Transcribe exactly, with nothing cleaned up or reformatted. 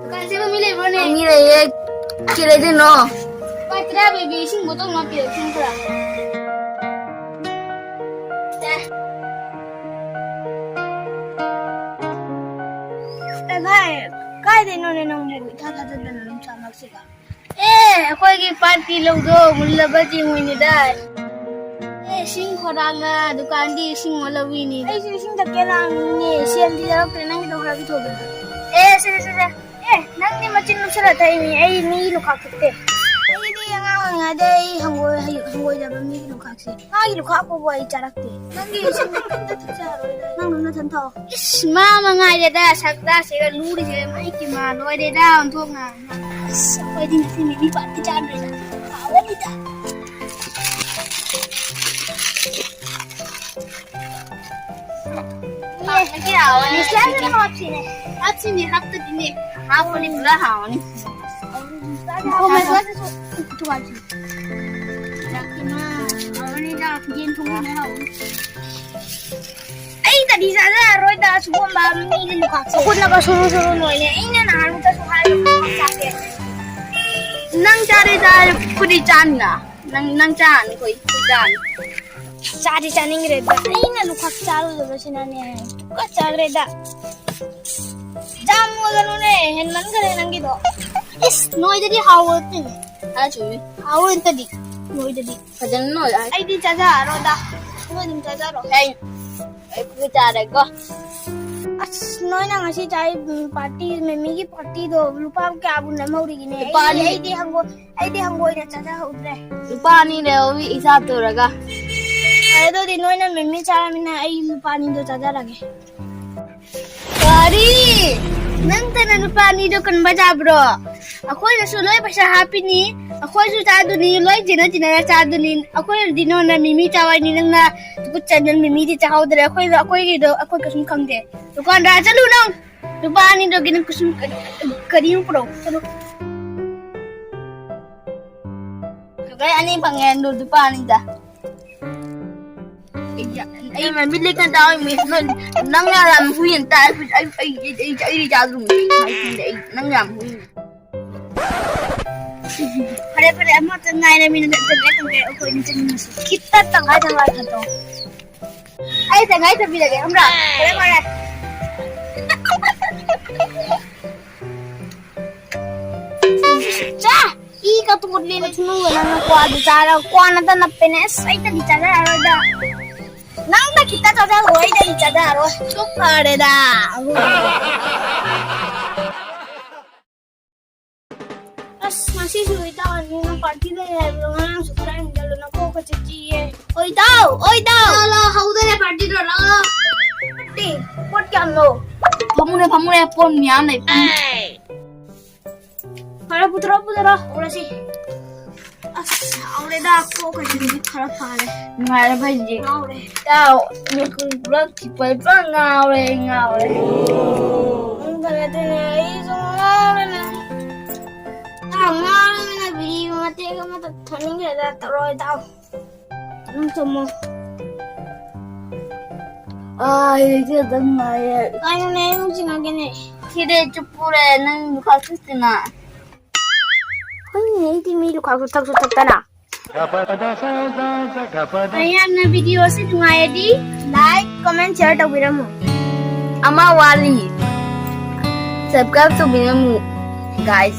ꯗꯨꯀꯥꯟꯁꯤꯕꯨ ꯃꯤ ꯂꯩꯕ꯭ꯔꯣꯅꯦ? ꯃꯤ ꯂꯩꯌꯦ꯫ ꯀꯩ ꯂꯩꯗꯣꯏꯅꯣ? ꯂꯨꯄꯥ ꯇꯔꯥ ꯄꯤꯕꯤ ꯏꯁꯤꯡ ꯕꯣꯇꯜ ꯑꯃ ꯄꯤꯔꯛꯑꯣ, ꯏꯁꯤꯡ ꯈꯔ꯫ ꯁꯦ꯫ ꯑꯦ ꯚꯥꯏ, ꯀꯥꯏꯗꯩꯅꯣꯅꯦ ꯅꯪꯕꯨ ꯏꯊꯥ ꯊꯥꯖꯗꯅ ꯅꯨꯡꯁꯥ ꯃꯔꯛꯁꯤꯗ? ꯑꯦ, ꯑꯩꯈꯣꯏꯒꯤ ꯄꯥꯠꯀꯤ ꯂꯧꯗꯣ ꯃꯨꯜꯂꯕ ꯌꯦꯡꯉꯨꯏꯅꯤꯗ꯫ ꯑꯦ, ꯏꯁꯤꯡ ꯈꯣꯏꯔꯥꯡꯅ ꯗꯨꯀꯥꯟꯒꯤ ꯏꯁꯤꯡ ꯑꯣꯜꯂꯧꯏꯅꯤ꯫ ꯑꯩꯁꯨ ꯏꯁꯤꯡ ꯊꯛꯀꯦ ꯂꯥꯛꯑꯝꯃꯤꯅꯦ, ꯁꯦꯜꯗꯤ ꯌꯥꯎꯔꯛꯇ꯭ꯔꯦ, ꯅꯪꯒꯤꯗꯣ ꯈꯔ ꯄꯤꯊꯣꯛꯀꯦ꯫ ꯑꯦ, ꯁꯦ, ꯁꯦ, ꯁꯦ꯫ ꯑꯦ, ꯅꯪꯗꯤ ꯃꯆꯤꯟ ꯂꯨꯝꯁꯜꯂ ꯊꯛꯏꯅꯦ, ꯑꯩ ꯃꯤ ꯂꯨꯈꯥꯛ ꯊꯛꯇꯦ꯫ ꯑꯩꯗꯤ ꯑꯉꯥꯡ ꯑꯣꯏꯔꯤꯉꯩꯗ ꯑꯩ ꯍꯪꯒꯣꯏ-, ꯍꯪꯒꯣꯏꯗꯕ ꯃꯤꯒꯤ ꯂꯨꯈꯥꯛꯁꯦ꯫ ꯃꯥꯒꯤ ꯂꯨꯈꯥꯛ ꯄꯨꯕꯨ ꯑꯩ ꯆꯥꯔꯛꯇꯦ꯫ ꯅꯪꯒꯤ ꯏꯁꯤꯡꯗꯣ ꯀꯩꯝꯇ ꯊꯛꯆꯔꯔꯣꯏꯗ ꯑꯩ꯫ ꯅꯪ ꯅꯊꯟ ꯊꯛꯑꯣ꯫ ꯏꯁ, ꯃꯥ ꯃꯉꯥꯏꯔꯦꯗ, ꯁꯛꯇꯥꯁꯤꯒ ꯂꯨꯔꯤꯁꯦ, ꯃꯩ ꯀꯤꯃꯥ ꯂꯣꯏꯔꯦꯗ, ꯑꯣꯟꯊꯣꯛꯅ꯫ ꯑꯁ, ꯑꯩꯈꯣꯏꯗꯤ ꯉꯁꯤ ꯃꯤꯃꯤ ꯄꯥꯔꯇꯤ ꯆꯥꯗꯣꯏꯅꯦ꯫ ꯍꯥꯎꯒꯅꯤꯗ꯫ ꯍꯥꯎꯅꯤ, ꯍꯥꯎꯅꯤ꯫ ꯅꯦꯁꯂꯦ ꯍꯥꯞꯁꯤꯅꯦ꯫ ꯍꯥꯞꯁꯤꯅꯦ, ꯍꯥꯞꯇꯗꯤꯅꯦ꯫ ꯍꯥꯞꯄꯗꯤ ꯄꯨꯔꯥ ꯍꯥꯎꯅꯤ꯫ ꯑꯣ, ꯃꯥꯏ ꯒꯣꯗ, ꯁꯤꯁꯨ ꯊꯨꯒꯥꯏꯁꯤ꯫ ꯆꯥꯛꯇꯨꯅ ꯍꯥꯎꯔꯅꯤꯗ, ꯌꯦꯟ ꯊꯣꯡꯕꯅ ꯍꯥꯎꯅꯤ꯫ ꯑꯩ ꯀꯔꯤ ꯆꯥꯖꯔꯔꯣꯏꯗ ꯁꯤꯒꯨꯝꯕ ꯃꯤꯒꯤ ꯂꯨꯈꯥꯛꯁꯦ꯫ ꯈꯨꯠꯅꯒ ꯁꯨꯔꯨ ꯁꯨꯔꯨ ꯅꯣꯏꯅꯦ꯫ ꯑꯩꯅ ꯅꯍꯥꯟꯃꯨꯛꯇꯁꯨ ꯍꯥꯏꯔꯕꯅꯦ ꯂꯨꯈꯥꯛ ꯆꯥꯗꯦ꯫ ꯅꯪ ꯆꯥꯔꯦ ꯆꯥꯔꯦ ꯈꯨꯗꯤ ꯆꯥꯅꯤꯅ꯫ ꯅꯪ, ꯅꯪ ꯆꯥꯅꯤ ꯈꯨꯗꯤ ꯆꯥꯅꯤ꯫ ꯆꯥꯗꯤ ꯆꯥꯅꯤꯡꯈ꯭ꯔꯦꯗ꯫ ꯑꯩꯅ ꯂꯨꯈꯥꯛ ꯆꯥꯔꯨꯗꯕꯁꯤꯅꯅꯦ꯫ ꯁꯨꯡꯆꯥ ꯆꯥꯗ꯭ꯔꯦꯗ꯫ ꯖꯥꯝ ꯑꯣꯏꯒꯅꯨꯅꯦ, ꯍꯦꯟꯃꯟꯈꯔꯦ ꯅꯪꯒꯤꯗꯣ꯫ ꯏꯁ, ꯅꯣꯏꯗꯗꯤ ꯍꯥꯎꯔꯣꯏꯅꯦ꯫ ꯍꯥ, ꯆꯨꯝꯃꯤ꯫ ꯍꯥꯎꯔꯣꯏ ꯅꯠꯇꯗꯤ, ꯅꯣꯏꯗꯗꯤ꯫ ꯐꯖꯅ ꯅꯣꯏ, ꯑꯩ ꯑꯩꯗꯤ ꯆꯥꯖꯔꯔꯣꯏꯗ꯫ ꯅꯣꯏ ꯑꯗꯨꯝ ꯆꯥꯖꯔꯣ꯫ ꯑꯩ, ꯑꯩ ꯄꯨꯡ ꯆꯥꯔꯦꯀꯣ꯫ ꯑꯁ, ꯅꯣꯏꯅ ꯉꯁꯤ ꯆꯥꯏ, ꯎꯝ, ꯄꯥꯔꯇꯤ, ꯃꯦꯃꯤꯒꯤ ꯄꯥꯔꯇꯤꯗꯣ ꯂꯨꯄꯥ ꯀꯌꯥꯕꯨ ꯅꯝꯍꯧꯔꯤꯒꯤꯅꯦ? ꯂꯨꯄꯥ ꯑꯩꯗꯤ, ꯑꯅꯤ꯫ ꯑꯩꯗꯤ ꯍꯪꯒꯣꯏ-, ꯑꯩꯗꯤ ꯍꯪꯒꯣꯏꯅ ꯆꯥꯖꯍꯧꯗ꯭ꯔꯦ꯫ ꯂꯨꯄꯥ ꯑꯅꯤ ꯂꯩꯍꯧꯋꯤ ꯏꯆꯥ ꯇꯧꯔꯒ꯫ ꯐꯔꯦ, ꯑꯗꯨꯗꯤ ꯅꯣꯏꯅ ꯃꯦꯃꯤ ꯆꯥꯔꯃꯤꯅ ꯑꯩ ꯂꯨꯄꯥ ꯑꯅꯤꯗꯣ ꯆꯥꯖꯔꯒꯦ꯫ ꯀꯔꯤ? ꯅꯪꯇꯅ ꯂꯨꯄꯥ ꯑꯅꯤꯗꯣ ꯀꯟꯕ ꯌꯥꯕ꯭ꯔꯣ? ꯑꯩꯈꯣꯏꯅꯁꯨ ꯂꯣꯏ ꯄꯩꯁꯥ ꯍꯥꯞꯄꯤꯅꯤ, ꯑꯩꯈꯣꯏꯁꯨ ꯆꯥꯗꯨꯅꯤ, ꯂꯣꯏ ꯇꯤꯟꯅ ꯇꯤꯟꯅꯔ ꯆꯥꯗꯨꯅꯤ꯫ ꯑꯩꯈꯣꯏꯅꯗꯤ ꯅꯉꯣꯟꯗ ꯃꯤꯃꯤ ꯆꯥꯎ ꯍꯥꯏꯅꯤ, ꯅꯪꯅ ꯇꯨꯀꯠꯆꯗꯅ ꯃꯤꯃꯤꯗꯤ ꯆꯥꯍꯧꯗ꯭ꯔꯦ꯫ ꯑꯩꯈꯣꯏꯗꯣ, ꯑꯩꯈꯣꯏꯒꯤꯗꯣ ꯑꯩꯈꯣꯏ ꯀꯩꯁꯨꯝ ꯈꯪꯗꯦ꯫ ꯗꯨꯀꯥꯟꯗꯥꯔ, ꯆꯠꯂꯨ ꯅꯪ꯫ ꯂꯨꯄꯥ ꯑꯅꯤꯗꯨꯒꯤ ꯅꯪ ꯀꯩꯁꯨꯝ ꯀꯔꯤ-, ꯀꯔꯤꯝ ꯄꯨꯔꯛꯎ, ꯆꯠꯂꯨ꯫ ꯅꯣꯏ ꯑꯅꯤ ꯐꯪꯉꯦ, ꯑꯗꯨ ꯂꯨꯄꯥ ꯑꯅꯤꯗ꯫ ꯑꯩ, ꯑꯩ ꯃꯃꯤꯠ ꯂꯩꯀꯟ ꯇꯥꯎ, ꯃꯤ, ꯅꯣꯏ, ꯅꯪ ꯌꯥꯝ ꯍꯨꯏꯅ ꯇꯥꯏ, ꯑꯩ, ꯑꯩ, ꯑꯩ, ꯑꯩ, ꯑꯩ ꯆꯥꯗ꯭ꯔꯨꯝ, ꯑꯩ, ꯑꯩ, ꯅꯪ ꯌꯥꯝ ꯍꯨꯏꯅ꯫ ꯐꯔꯦ, ꯐꯔꯦ, ꯑꯃꯇ ꯉꯥꯏꯔꯃꯤꯅ, ꯅꯠꯇ꯭ꯔꯒ ꯑꯩꯈꯣꯏ ꯑꯅꯤ ꯆꯠꯃꯤꯟꯅꯁꯤ꯫ ꯈꯤꯇ ꯇꯪꯈꯥꯏ ꯇꯪꯈꯥꯏ ꯈꯟꯗꯣꯛ꯫ ꯑꯩ ꯇꯪꯈꯥꯏ ꯊꯝꯕꯤꯔꯒꯦ, ꯈꯪꯕ꯭ꯔꯥ? ꯐꯔꯦ, ꯐꯔꯦ꯫ ꯆꯥ! ꯏ ꯀꯥꯞꯊꯣꯛꯄꯗꯤ ꯅꯪ ꯅꯪꯅ ꯀ꯭ꯋꯥꯗꯨ ꯆꯥꯔ ꯀ꯭ꯋꯥ ꯅꯠꯇ ꯅꯞꯄꯦꯅꯦ꯫ ꯑꯁ, ꯑꯩꯇꯗꯤ ꯆꯥꯖꯔꯔꯣꯏꯗ꯫ ꯅꯪꯅ ꯈꯤꯇ ꯆꯥꯖꯔꯣ, ꯑꯩꯇꯗꯤ ꯆꯥꯖꯔꯔꯣꯏ꯫ ꯆꯨꯞ ꯐꯔꯦꯗ꯫ ꯑꯁ, ꯉꯁꯤꯁꯨ ꯏꯇꯥꯎ ꯑꯅꯤꯅ ꯄꯥꯔꯇꯤ ꯂꯩ ꯍꯥꯏꯕꯗꯣ ꯉꯔꯥꯡꯁꯨ ꯈꯔ ꯍꯦꯟꯖꯜꯂꯨ, ꯅꯀꯣꯛꯀ ꯆꯤꯛꯆꯤꯌꯦ꯫ ꯑꯣꯏ ꯏꯇꯥꯎ, ꯑꯣꯏ ꯏꯇꯥꯎ꯫ ꯂꯥ, ꯂꯥ, ꯍꯧꯗꯣꯔꯦ ꯄꯥꯔꯇꯤꯗꯣ, ꯂꯥ, ꯂꯥ꯫ ꯄꯣꯠ ꯀꯌꯥꯝꯅꯣ? ꯐꯃꯨꯅꯦ, ꯐꯃꯨꯅꯦ, ꯄꯣꯠ ꯃꯌꯥꯝ ꯂꯩ꯫ ꯐꯔꯦ, ꯄꯨꯊꯣꯔꯛꯑꯣ, ꯄꯨꯊꯣꯔꯛꯑꯣ, ꯍꯧꯔꯁꯤ꯫ ꯑꯁ, ꯍꯥꯎꯔꯦꯗ, ꯀꯣꯛꯀ ꯁꯤꯗꯤ ꯈꯔ ꯐꯔꯦ꯫ ꯅꯨꯡꯉꯥꯏꯔꯕ ꯍꯧꯖꯤꯛ? ꯉꯥꯎꯔꯦ꯫ ꯏꯇꯥꯎ, ꯃꯈꯨꯟ ꯄꯨꯂꯞ ꯆꯤꯛꯄ ꯄꯨꯔꯥ ꯉꯥꯎꯔꯦ, ꯑꯩ ꯉꯥꯎꯔꯦ꯫ ꯅꯪꯗ ꯅꯠꯇꯦꯅꯦ, ꯑꯩꯁꯨ ꯉꯥꯎꯔꯦꯅꯦ꯫ ꯏꯇꯥꯎ, ꯉꯥꯎꯔꯃꯤꯅ ꯕꯤꯔꯤ ꯃꯇꯦꯛ ꯑꯃꯇ ꯊꯛꯅꯤꯡꯈ꯭ꯔꯦꯗ, ꯇꯧꯔꯣ, ꯏꯇꯥꯎ꯫ ꯑꯗꯨꯝ ꯆꯨꯝꯃꯣ꯫ ꯑꯥ, ꯑꯩꯗꯤ ꯑꯗꯨꯝ ꯉꯥꯏꯔꯦ꯫ ꯀꯩꯅꯣꯅꯦ, ꯑꯩ ꯑꯃꯨꯛ ꯆꯤꯡꯉꯛꯀꯦꯅꯦ꯫ ꯁꯤꯗꯤ ꯆꯨꯞꯄꯨꯔꯦ, ꯅꯪ ꯂꯨꯈꯥꯛ ꯆꯨꯞꯇꯅ꯫ ꯍꯣꯏꯅꯦ, ꯑꯩꯗꯤ ꯃꯤ ꯂꯨꯈꯥꯛꯁꯨ ꯊꯛꯁꯨ ꯊꯛꯇꯅ꯫ ꯃꯌꯥꯝꯅ ꯚꯤꯗꯤꯑꯣꯁꯤ ꯅꯨꯡꯉꯥꯏꯔꯗꯤ like, comment, share ꯇꯧꯕꯤꯔꯝꯃꯨ꯫ ꯑꯃ ꯋꯥꯠꯂꯤ꯫ Subscribe ꯇꯧꯕꯤꯔꯝꯃꯨ, guys꯫